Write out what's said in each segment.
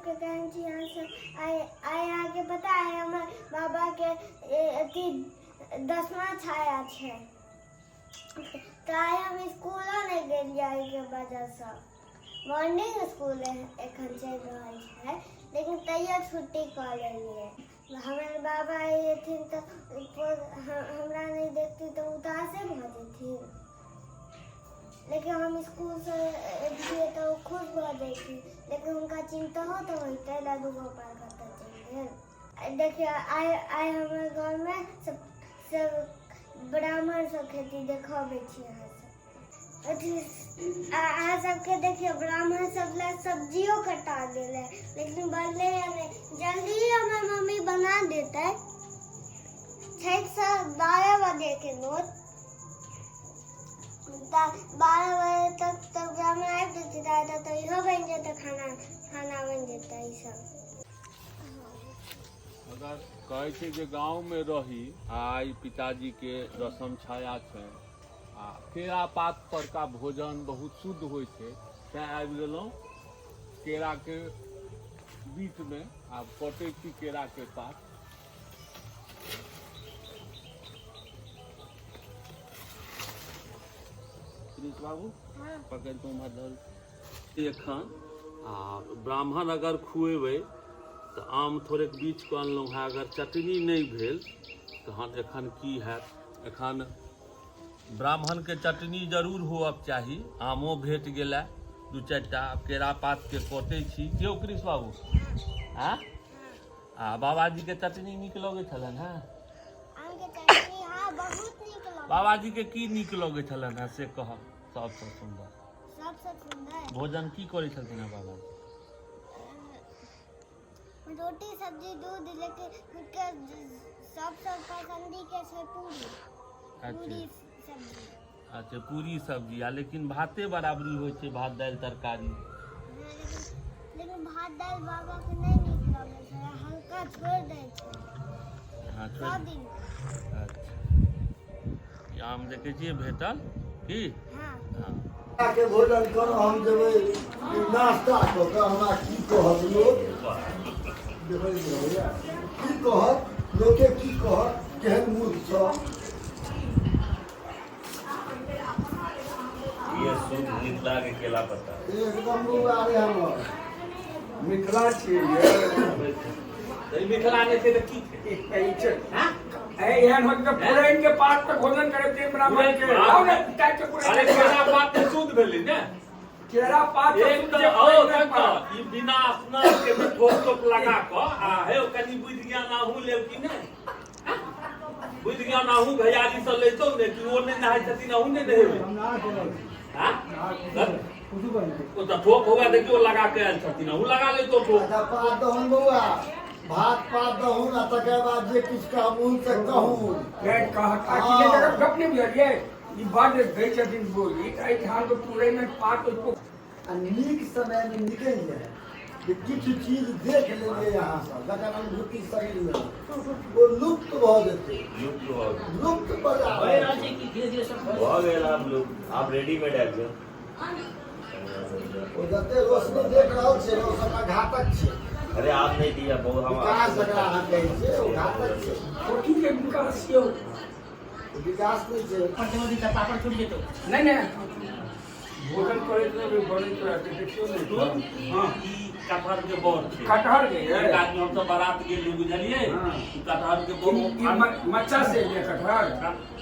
सबके केहन छी अहाँ सब। आइ आइ अहाँके पता है हमर बाबाके अथी दसमा छाया छै, तऽ आइ हम स्कूलो नहि गेलियै एहिके वजहसँ। मॉर्निंग स्कूल एखन चलि रहल छै, लेकिन तैयो छुट्टी कऽ लेलियै। हमर बाबा अयथिन तऽ हमरा नहि देखथिन तऽ उदासे भऽ जेथिन, लेकिन हम स्कूलसँ अबितियै तऽ ओ खुश भऽ जैथिन, लेकिन हुनका चिन्तो तऽ होइतै, लड्डू गोपाल कतऽ चलि गेल। देखियौ, आइ आइ हमर घरमे सब सब ब्राह्मण सब खेती देखबै छी अहाँ सब। अथी अहाँ सबके देखियौ, ब्राह्मण सब लए सब्जियो कटा गेलै, लेकिन बनलै नहि। जल्दी हमर मम्मी बना देतै। छठिसँ 12 बजेके नोत, 12 बजे तक तऽ ब्राह्मण आबि जेतै, तऽ इहो बनि जेतै, खाना खाना बनि जेतै ई सब। अगर कहै छै जे गाँवमे रही, आइ पिताजीके रसम छाया छै आ केरा पात परका भोजन बहुत शुद्ध होइ छै, तैँ आबि गेलहुँ केराके बीचमे। आब कटै छी केराके पात। कृष्ण बाबू पकड़ि कऽ उम्हर धरू एखन। आ ब्राह्मण अगर खुएबै तऽ आम थोड़ेक बीछ कऽ अनलहुँ हेँ, अगर चटनी नहि भेल तहन एखन की हैत? एखन ब्राह्मणके चटनी जरूर होअके चाही। आमो भेट गेलै दू चारि टा, आब केरा पातके कटै छी। केओ कृष्ण बाबू आँ आ बाबाजीके चटनी नीक लगै छलनि हेँ? आमके चटनी, हाँ, बहुत नीक लगै। बाबाजीके की नीक लगै छलनि हेँ से कहब, सबसँ सुन्दर? सबसँ सुन्दर भोजन की करै छलखिन हेँ बाबाजी? रोटी, सब्जी, दूध, लेकिन हुनकर सबसँ पसंदी के छै पूरी। पूरी सब्जी। अच्छा, पूरी सब्जी। आ लेकिन भाते बराबरी होइ छै, भात दालि तरकारी। हाँ, लेकिन भात दालि बाबा के नहि नीक लगै छै, हल्का छोड़ि दै छै। हाँ, छोड़ि सब दिन। अच्छा, ई आम देखै छियै भेटल की? हाँ। हाँ। के भोजन करो, हम जेबै नाश्ता कऽ कऽ। हमरा की कहत लोक? देखै नहि होइए। की कहत लोके, की कहत, केहन मूर्ख छह। ये शुद्ध मिथिला के केला पत्ता। एकदम बौआ रे हमर। मिथिला छियै ये। तऽ ई मिथिला नहि छै तऽ की छै? ई छै। एहन होत तऽ पुरैन के पात पर भोजन करैत छै ब्राह्मण के। लाउ ने काटि के पुरैन अरे के केला पात। पात तऽ शुद्ध भेलै ने। केरा पात तऽ एक शुद्ध तऽ छै, औ पुरैन के तक पात। ई बिना स्नान के भी ठोक टोक लगा कऽ आ हे कनि बुद्धि ज्ञान अहूँ लेब कि नहि? बुद्धि ज्ञान अहूँ भैयारी से लैतौ ने कि ओ नहि नहाय छथिन, अहूँ नहि नहेबै? हाँ? ओ तऽ ठोक हुआ, देखियौ लगा के आयल छथिन, अहूँ लगा लैतौ ठोक। अच्छा, पात दहुन बौआ, भात पात दहुन आ तकर बाद जे किछु कहबुन से कहून। नहि कहता कि नहि, जकर गप नहि बुझलियै। ई बड दै छथिन बोली तऽ एहिठाम तऽ पुरैन पात ओहि आ नीक समयमे निकलि जाय जे किछु चीज देख लेलियै अहाँ सब, जकर अनुभूति शरीरमे ओ लुप्त भऽ जेतै। लुप्त भऽ गेल। लुप्त भऽ जा भए रहल छै कि धीरे धीरे सब भऽ गेल आब लुप्त, आब रेडीमेड आबि गेल। ओ जते रोशनी देख रहल छै ओ सबटा घातक छै। अरे आब नहि दिया बहुत हम विकास जकरा अहाँ कहै छियै ओ घातक छै। कथी के विकास यौ? विकास नहि छै। पापड़ छूट जेतौ। नहि नहि, भोजन करैत रहबै, बनैत रहतै, देखियौ ने। हँ। ई कटहर के बड़ छै। कटहर के एक आदमी हमसब बारात गेली, बुझलियै? हाँ। ई कटहर के बड़ ई मच्चा से एलै कटहर।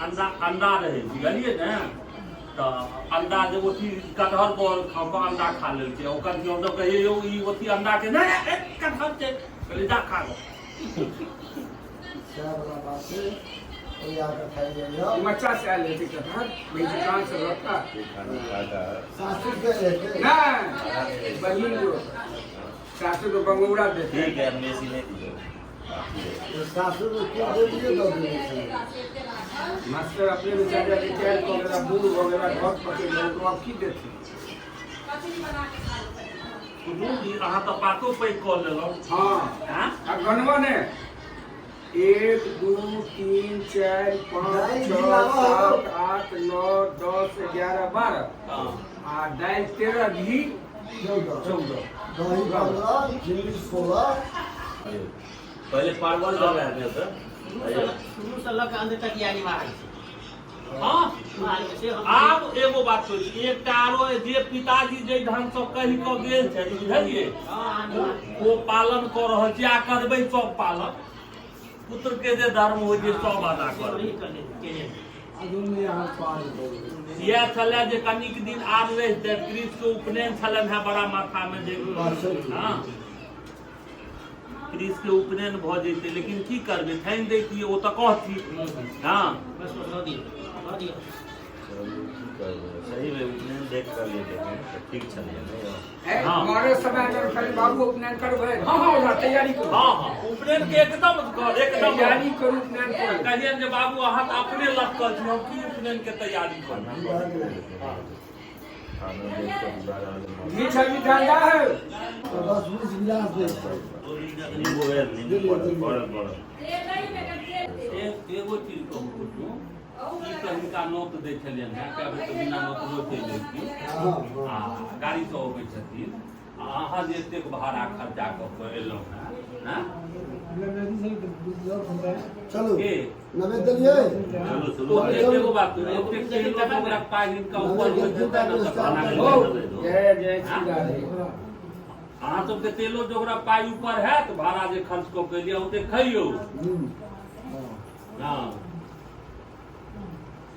अंडा अंडा रहै, बुझलियै ने? तऽ अंडा जे ओथी कटहर बड़ खा कऽ अंडा खा लेलकै। ओकर कि हमसब कहियै यौ ई ओथी अंडा के नहि, कटहर छै। कहलियै जा खा गऽ। सएह वला बात छै, ओहि आके खाइ जाइए। मच्चा से आयल हेतै कटहर, मेरी दुकान से लौटा। सासुर से हेतै। नहीं, बहिन जो सासू को बंगौरा देते। ठीक है, हम बेसी नहीं दीजिए, काफी है। सासुर के देलियै दऽ देने छै। मास्टर अपने बेचारे रिटायर कऽ गेला, बूढ़ भऽ गेला, घर पकड़ि लेलक, आब की देथिन? सुनू, ई अहाँ तऽ पातो पैघ कऽ लेलहुँ। हाँ। आँय? आ गनबऽ ने, 1 2 3 4 5 6 7 8 9 10 11 12 हँ। आ दालि 13, घी 14। 14। दही 15, झिल्ली 16। पहले परवल दऽ रहे थे सर। शुरू से लऽ कऽ अंत तक ई अनिवार्य छै। हँ। अनिवार्य छै। आब एगो बात सोच, एकटा आरो जे पिताजी जे ढंग से कहि कऽ गेल छै, बुझलियै? हँ, अनिवार्य। ओ पालन कऽ रहल छी आ करबै सब पालन। पुत्र के जे धर्म होइ छै सब अदा करबै। वही करने केने। इएह छलै जे कनिक दिन आर रहिते, कृष्ण के उपनयन छलनि हेँ बड़ा माथा मे जे, हँ, कृष्ण के उपनयन भऽ जैते, लेकिन की करबै, ठानि दैतियै, ओ तऽ कहती। हँ। बस बस, दऽ दियौ, दऽ दियौ। चलू, की करबै, सही में उपनयन देख कर लेते हैं तऽ ठीक छलैए नहि यौ? हाँ। मरे समय अगर खाली बाबू उपनयन करबै, हँ हँ, ओझा तैयारी करू। हँ हँ, उपनयन के एकदम कर, एकदम तैयारी करू, उपनयन करू। कहियनि जे बाबू, अहाँ तऽ अपने लटकल छी, हम की उपनयन के तैयारी करू? खाना देख कऽ बुझा रहल है। घी छलनी ठंडा है। तऽ 10 20 गिलास दै छै। नींबू है, नींबू पड़ल पड़ल पड़ल। एगो चीज कहू कुटुम, ई तऽ हिनका नोत दै छलियनि हेँ, कए बेर तऽ बिना नोतलो चलि अयलखिन। हँ हँ। आ गाड़ीसँ अबै छथिन आ अहाँ जे एतेक भाड़ा खर्चा कऽ कऽ एलहुँ हेँ, हँ? चलू। के? नवेद देलियै। चलू चलू। ओ एगो बात करू, एतेक तेलो ओकरा पाइ हिनका ऊपर होइत हेतै ने तऽ खाना हो। खेबै। जय जय श्री राधे। अहाँ सबके तेलो जोगरा पाइ ऊपर हैत, भाड़ा जे खर्च कऽ के एलियै ओते खइयौ। हँ,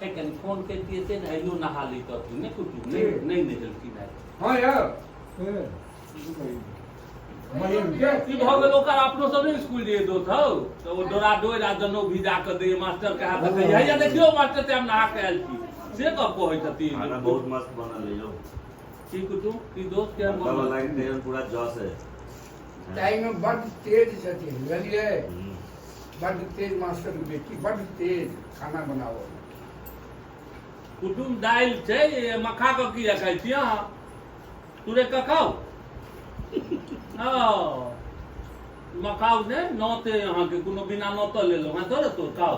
हे, कनि फोन करितियै से ने आइयो नहा लैतथिन ने कुटुम। नहि नहि, नहेलखिन आइ। हँ यौ, की भऽ गेल ओकर? अपनो सब नहि स्कूल जे दोस्त हौ, तऽ ओ डोरा डोरि आ जनउ भिजा कऽ दैए मास्टर के हाथ, कहैए, हैया देखियौ मास्टर साहब, नहा कऽ आयल छी, से गप कहै छथिन। खाना बहुत मस्त बनल है यौ। की कुटुम, की दोस्त, केहन तब बनल? लागि तेहन पूरा जस है। ताहिमे बड्ड तेज छथिन, बुझलियै? बड्ड तेज मास्टर के बेटी, बड्ड तेज खाना बनाबऽ। कुटुम, दालि छै, मखा कऽ किया खाइ छी अहाँ? तुरे कऽ खाउ। हँ, मखाउ ने, नौते अहाँके कोनो बिना नौत लेलहुँ हँ थोड़े। तो खाउ,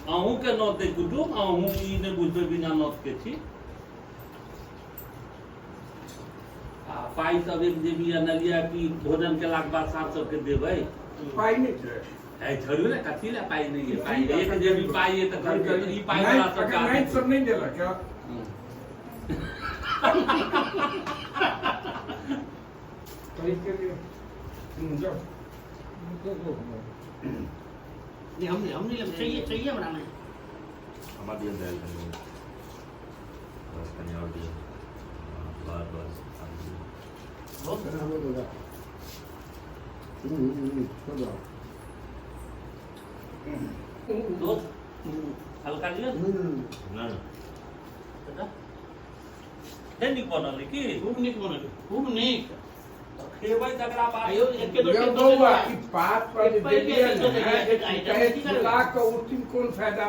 अहूँके नौत अइ कुटुम, अहूँ ई नहि बुझबै बिना नौत के छी। आ पाइ सब एक जेबी अनलियै कि भोजन केलाके बाद साँझ सबके देबै? पाइ नहि छै। है, छोड़ियौ ने, कथी लए पाइ नहि यऽ? पाइ एक जेबी पाइ यऽ तऽ घर के ई पाइ वाला सब अगर नाइट सब नहि देलक यऽ। खरीद के लिअ। जाउ। नहीं, हम नहीं लेब। चाहिए, चाहिए हमरा नहीं। हमरा दिअ दालि कनि, बस कनि आओर दिअ। हँ, बस बस, आब दिअ। हमरो दऽ दे। हूँ हूँ हूँ, छोड़ दो। दोस्त, हल्का लिअ। नहीं नहीं। नहि। बेटा, नहि नीक बनल अइ की? खूब नीक बनल, खूब नीक। खेबै तकरा बाद। आइयो एके दो यौ दो। बौआ, ई पात पर जे एक पैर देलियै के ने, एक आइटम कहै की करबै? चुका कऽ उठथिन, कोन फायदा?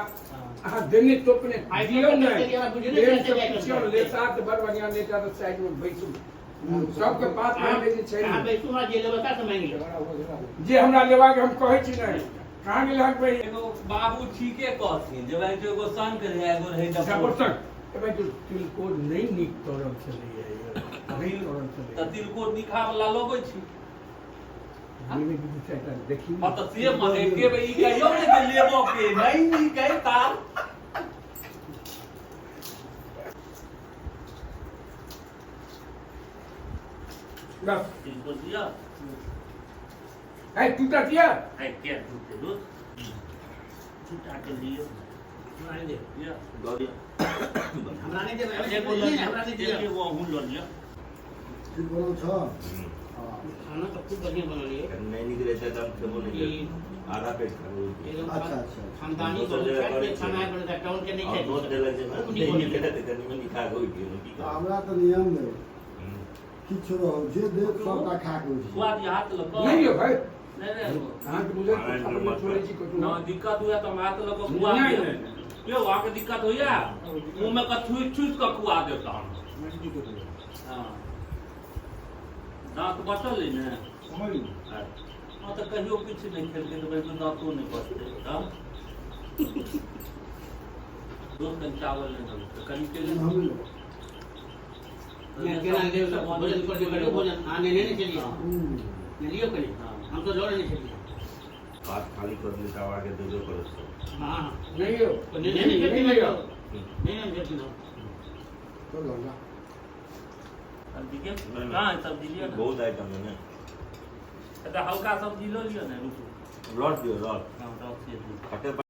अहाँ देने तोपने आइटम दियौ कते ने। देलियै, हमरा बुझले प्रेम नहि से छै। पुछियौ, लेता तऽ बड़ बढ़िआँ, लेता तऽ साइडमे बैसू। सबके पात पर जे छै अहाँ ने। बैसू, हमरा जे लेबै से मांगि लेब। जे हमरा लेबाक, हम कहै छी ने, कहाँ गेल अहाँके बहिन? एगो बाबू ठीके कहथिन जे भाइ एगो संग रहै, एगो रहै डपोर। डपोरसक ए भाइ, तो तिलकोर नहि नीक तरल छलैए यौ, नहि तरल तऽ छलैए। तिलकोर निखा वाला लबै छी। ओहिमे दू चारिटा देखी। हँ, तऽ से एके बेर ई कहियौ ने जे लेबऽ के नहि नीक अइ तार। बस। तिलकोर दिअ। है, टूटत यऽ। है, किया टूटतै दोस्त? टूटा के लियौ। हमरा नहि देब। लिअ। दऽ दिअ। हमरा नहि देब। एगो लऽ नहि, लिअ। हमरा नहि दिअ। एगो अहूँ लऽ लिअ। ठीक बनल छौ। खाना तऽ खूब बढ़िआँ बनल कनि नहि नीक रहितै तऽ हम खेबो नहि करितहुँ, आधा पेट खा एकदम। अच्छा अच्छा। खानदानी दोसर बहुत जगह छै करै जे खाना छियै। बनेता, टाउन के नहि और छै। नोत देलक जे खूब नहि नीक नीक बनल। रहै तऽ कनि मनि खा कऽ उठि गेलहुँ, की करब? हमरा तऽ नियम नहि किछु रहो, जे देत सबटा खा के उठि। स्वाद हाथ लऽ कऽ। नहि यौ भाइ। नहि नहि। अहाँके बुझल अपने छोड़ै छी कतहु? नहि दिक्कत हुए तऽ हम हाथ लऽ कऽ खुआ नहि, देब। नहि। यौ, अहाँके दिक्कत होइया? मुँहमे कऽ ठुसि ठुसि कऽ खुआ देब तहन। हँ, दाँत बचल अइ ने? हँ, तऽ कहियो किछु नहि खेलकै तऽ भाइ दाँतो नहि बचतै। हँ दोस्त, कनि चावल नहि देबै तऽ कनि के हम लेबै। केना लेब सब भोजन पर करियौ भोजन अहाँ नेने नहि छलियै। ने लियौ कनि, हम तऽ लऽ लेने छलियै। भात खाली कऽ दियौ तऽ आब आके देबे करत सब। हँ। नहि यौ। नेने नहि नहि छलखिन। यौ। नेने नहि छलखिन। चलू जा। सब्जी के नहि। कहाँ है सब्जी? लिअ ने। बहुत आइटम है ने। तऽ हल्का सब्जी लऽ लिअ ने, रुकू। रस दियौ, रस। हँ, रस से दियौ। खट्टे।